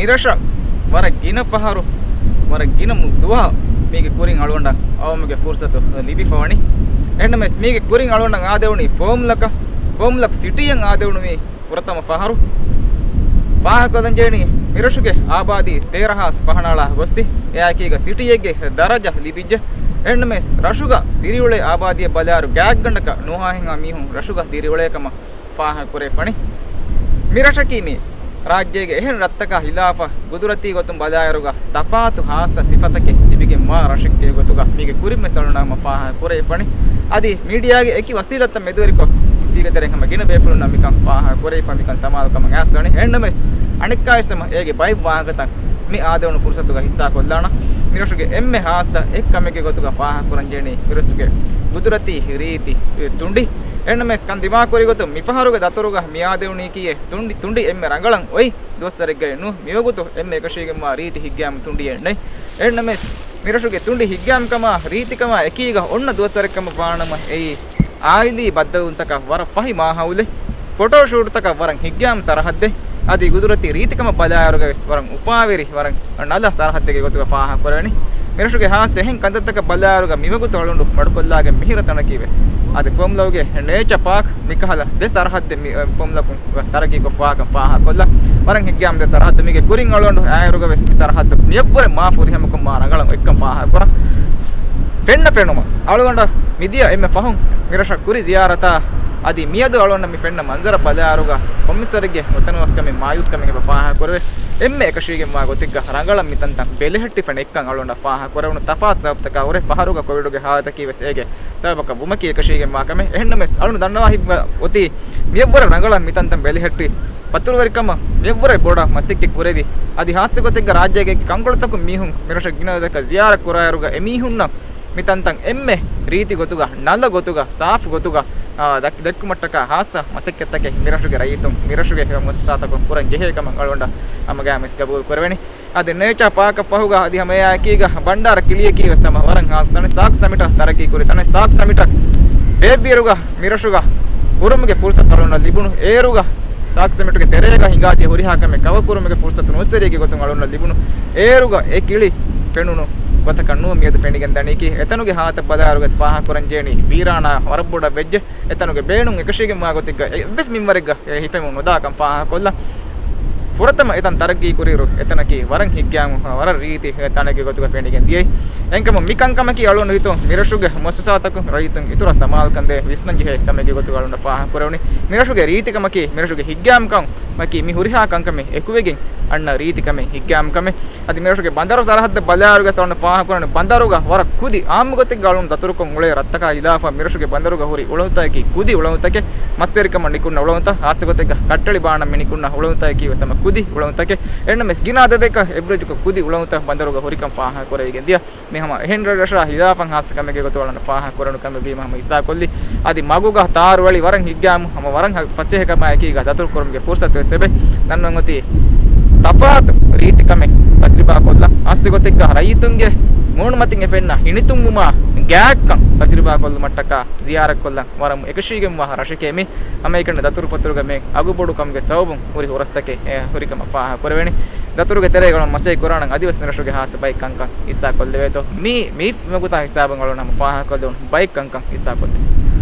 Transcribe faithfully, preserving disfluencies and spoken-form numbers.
މިރަށަށް ވަރަށް ގިނަ ފަހަރު، ވަރަށް ގިނަ މު-، ދުވަހަށް މީގެ ކުރިން އަޅުގަނޑަށް އައުމުގެ ފުރުސަތު ލިބިފަވަނީ. އެހެންނަމަވެސް، މީގެ ކުރިން އަޅުގަނޑަށް އާދެވުނީ ފޯމްލަކަށް، ފޯމްލަކް ސިޓީއަށް އާދެވުނު މީ ފުރަތަމަ ފަހަރު. ފާހަގަކޮށްލަންޖެހެނީ، މިރަށުގެ އާބާދީ ތޭރަ ހާސް ފަހަނައަޅާ ގޮސްތި، އެއާއެކީގަ ސިޓީއެއްގެ ދަރަޖަ ލިބިއްޖެ. އެހެންނަމަވެސް، ރަށުގަ ދިރިއުޅޭ އާބާދީއަށް ބަލާއިރު ގާތްގަނޑަކަށް ނުވަހާހެންހާ މީހުން ރަށުގަ ދިރިއުޅޭ ކަމަށް ފާހަގަކުރެވިފަނި. މިރަށަކީ މި ރާއްޖޭގެ އެހެން ރަށްތަކާ ހިލާފަށް ގުދުރަތީ ގޮތުން ބަލާއިރުގަ ތަފާތު ހާއްސަ ސިފަތަކެއް ލިބިގެންވާ ރަށެއްގެ ގޮތުގަ މީގެ ކުރިންވެސް އަޅުގަނޑަށް ފާހަގަކުރެވިފަނި. އަދި މީޑިއާގެ އެކި ވަސީލަތްތައް މެދުވެރިކޮށް، ތީގެ ތެރެއިން ހަމަ ގިނަ ބޭފުޅުންނަށް މިކަން ފާހަގަކުރެވިފަ، މިކަން ސަމާލުކަމަށް އައިސްދަނީ. އެހެންނަމަވެސް، އަނެއްކާވެސް ހަމަ އޭގެ ބައެއް ވާހަކަތައް މި އާދެވުނު ފުރުސަތުގަ ހިއްސާކޮށްލާނަން. މިރަށުގެ އެންމެ ހާއްސަ އެއް ކަމެއްގެ ގޮތުގަ ފާހަގަކުރަންޖެހެނީ މިރަށުގެ ގުދުރަތީ ރީތި ތުނޑި. އެހެންނަމަވެސް، ކަން ދިމާކުރި ގޮތުން މިފަހަރުގެ ދަތުރުގަ މިއާދެވުނީކީއެއް ތުނޑި، ތުނޑި އެންމެ ރަނގަޅަށް އޮތް ދުވަސްވަރެއްގައެއް ނޫ. މިވަގުތު އެންމެ އެކަށީގެންވާ ރީތި ހިތްގައިމު ތުނޑިއެއް ނެތް. އެހެންނަމަވެސް، މިރަށުގެ ތުނޑި ހިތްގައިމުކަމާ ރީތިކަމާ އެކީގަ އޮންނަ ދުވަސްވަރެއްކަމަށް ވާނަމަ، އެއީ އާއިލީ ބައްދަލުވުންތަކަށް ވަރަށް ފަހި މާހައުލެއް، ފޮޓޯ ޝޫޓްތަކަށް ވަރަށް ހިތްގައިމު ސަރަހައްދެއް، އަދި ގުދުރަތީ ރީތިކަމަށް ބަލާއިރުގަވެސް ވަރަށް އުފާވެރި، ވަރަށް ނަލަ ސަރަހައްދެއްގެ ގޮތުގަ ފާހަގަކުރެވެނީ. މިރަށުގެ ހާއްސަ އެހެން ކަންތައްތަކަށް ބަލާއިރުގަ މިވަގުތު އަޅުގަނޑު މަޑުކޮށްލާގެން މިހިރަ ތަނަކީވެސް އަދި ފޯމްލަކުގެ ނޭޗަ ޕާކް މިކަހަލަ ދެ ސަރަހައްދެއް މި، އެ، ފޯމްލަކުން ތަރައްގީކޮށްފަވާކަން ފާހަގަކޮށްލާ. ވަރަށް ހިތްގައިމު ދެ ސަރަހައްދު މީގެ ކުރިން އަޅުގަނޑު އައިއިރުގަވެސް މި ސަރަހައްދު މިއަށްވުރެ މާ ފުރިހަމަކޮށް މާ ރަނގަޅަށް އޮތްކަން ފާހަގަކުރަން. ފެންނަ ފެނުމަށް އަޅުގަނޑަށް މިދިޔަ އެންމެ ފަހުން މިރަށަށް ކުރި ޒިޔާރަތާ އަދި މިއަދު އަޅުގަނޑަށް މި ފެންނަ މަންޒަރަށް ބަލާއިރުގަ ކޮންމެސްވަރެއްގެ ނުތަނަވަސްކަމެއް މާޔޫސްކަމެއް އެބަ ފާހަގަކުރެވޭ. އެންމެ އެކަށީގެންވާ ގޮތެއްގަ ރަނގަޅަށް މިތަންތަން ބެލެހެއްޓިފަ ނެތްކަން އަޅުގަނޑަށް ފާހަގަކުރެވުނު ތަފާތު ސަބަބުތަކާ ހުރެ ފަހަރުގަ ކޮވިޑުގެ ހާލަތަކީވެސް އޭގެ ސަބަބަކަށް ވުމަކީ އެކަށީގެންވާ ކަމެއް. އެހެންނަމަވެސް އަޅުން ދަންނަވާ ހިތްވަ އޮތީ މިއަށްވުރެ ރަނގަޅަށް މިތަންތަން ބެލެހެއްޓި ފަތުރުވެރިކަމަށް މިއަށްވުރެ ބޮޑަށް މަސައްކަތް ކުރެވި. އަދި ހާއްސަ ގޮތެއްގަ ރާއްޖޭގެ ކަންކޮޅުތަކުން މީހުން މިރަށަށް ގިނަ ދަކަށް ޒިޔާރަތް ކުރާއިރުގަ އެމީހުންނަށް މިތަންތަން އެންމެ ރީތި ގޮތުގަ، ނަލަ ގޮތުގަ، ސާފު ގޮތުގަ، އާ، ދައް-، ދެއްކުމަށްޓަކާ ހާއްސަ މަސައްކަތްތަކެއް މިރަށުގެ ރައްޔިތުން، މިރަށުގެ މުއައްސަސާތަކުން ކުރަން ޖެހޭ ކަމަށް އަޅުގަނޑަށް ހަމަގައިމުވެސް ގަބޫލު ކުރެވެނީ. އަދި ނޭޗާ ޕާކަށް ފަހުގަ އަދި ހަމައެއާއެކީގަ ބަންޑާރަ ކިޅިއަކީވެސް ހަމަ ވަރަށް ހާސް ތަނެއް، ސާކް ސަމިޓަށް ތަރައްގީ ކުރި ތަނެއް. ސާކް ސަމިޓަށް ބޭއްވިއިރުގަ މިރަށުގަ ކުރުމުގެ ފުރުސަތު އަޅުގަނޑަށް ލިބުނު. އޭރުގަ ސާކް ސަމިޓުގެ ތެރޭގަ ހިނގާދިޔަ ހުރިހާ ކަމެއް ކަވަރ ކުރުމުގެ ފުރުސަތު ނޫސްވެރިއެއްގެ ގޮތުން އަޅުގަނޑަށް ލިބުނު. އޭރުގަ އެ ކިޅި ފެނުނު ގޮތަކަށް ނޫން މިއަދު ފެނިގެން ދަނީކީ. އެތަނުގެ ހާލަތަށް ބަލާއިރުގަ ފާހަގަކުރަން ޖެހެނީ ވީރާނާ ވަރަށް ބޮޑަށް ވެއްޖެ. އެތަނުގެ ބޭނުން އެކަށީގެންވާ ގޮތެއްގަ އެއްވެސް މިންވަރެއްގަ އެ ހިފެމުން ނުދާކަން ފާހަގަކޮށްލަން. ފުރަތަމަ އެތަން ތަރައްގީ ކުރިއިރު އެތަނަކީ ވަރަށް ހިތްގައިމު ވަރަށް ރީތި ތަނެއްގެ ގޮތުގަ ފެނިގެން ދިޔައީ. އެހެންކަމުން މި ކަންކަމަކީ އަޅުގަނޑު ހިތުން މިރަށުގެ މުއައްސަސާތަކުން ރައްޔިތުން އިތުރަށް ސަމާލުކަން ދޭ ވިސްނަން ޖެހޭ ކަމެއްގެ ގޮތުގަ އަޅުގަނޑަށް ފާހަގަކުރެވުނީ. މިރަށުގެ ރީތިކަމަކީ މިރަށުގެ ހިތްގައިމުކަން މަކީ މި ހުރިހާ ކަންކަމެއް އެކުވެގެން އަންނަ ރީތިކަމެއް، ހިތްގައިމުކަމެއް. އަދި މިރަށުގެ ބަނދަރު ސަރަހައްދަށް ބަލާއިރުގަ އަޅުގަނޑު ފާހަގަކުރަނީ ބަނދަރުގަ ވަރަށް ކުދި އާއްމު ގޮތެއްގަ އަޅުގަނޑު ދަތުރުކޮށް އުޅޭ ރަށްތަކާ ހިލާފަށް މިރަށުގެ ބަނދަރުގަ ހުރި އުޅަނދުތަކަކީ ކުދި އުޅަނދުތަކެއް، މަސްވެރިކަމަށް ނިކުންނަ އުޅަނދުތައް، ހާއްސަ ގޮތެއްގަ ކައްޓެޅި ބާނަން މި ނިކުންނަ އުޅަނދުތަކަކީ ވެސް ހަމަ ކުދި އުޅަނދުތަކެއް. އެހެންނަމަވެސް ގިނަ އަދަދެއްގަ އެވްރެޖްކޮށް ކުދި އުޅަނދުތައް ބަނދަރުގަ ހުރިކަން ފާހަގަކުރެވިގެން ދިޔަ. މި ހަމަ އެހެން ރަށްރަށާ ހިލާފަށް ހާއްސަ ކަމެއްގެ ގޮތުގަ އަޅުގަނޑަށް ފާހަގަކުރެވުނު ކަމެއް ވީމަ ހަމަ އިސްލާ ކޮށްލީ. އަދި މަގުގަ ތާރުއެޅި ވަރަށް ހިތްގައިމު ހަމަ ވަރަށް ހަ-، ފަސޭހަކަމާއެކީގަ ދަތުރުކުރުމުގެ ފުރުސަތު ވެސް އެބެ. ދަންނަން އޮތީ ތަފާތު ރީތިކަމެއް ތަޖުރިބާ ކޮށްލަން. ހާއްސަ ގޮތެއްގަ ރައްޔިތުންގެ މޫނުމަތިން އެ ފެންނަ ހިނިތުންވުމާ ގާތްކަން ތަޖުރިބާ ކޮށްލުމަށްޓަކާ ޒިޔާރަތް ކޮށްލަން ވަރަށް އެކަށީގެންވާ ރަށެކޭ މި. ހަމައެކަނި ދަތުރުފަތުރުގަ މި އަގުބޮޑުކަމުގެ ސަބަބުން ހުރި ހުރަސްތަކެއް އެ ހުރިކަމަށް ފާހަގަކުރެވެނީ. ދަތުރުގެ ތެރޭގަ އަޅުގަނޑު މަސައްކަތް ކުރާނަން އަދިވެސް މިރަށުގެ ހާއްސަ ބައެއް ކަންކަން އިސްލާ ކޮށްލެވޭތޯ. މީ، މީ މަގުތާ ހިސާބުން އަޅުގަނޑު ހަމަ ފާހަގަކޮށްލެވުނު ބައެއް ކަންކަން އިސްލާ ކޮށްލެވޭ.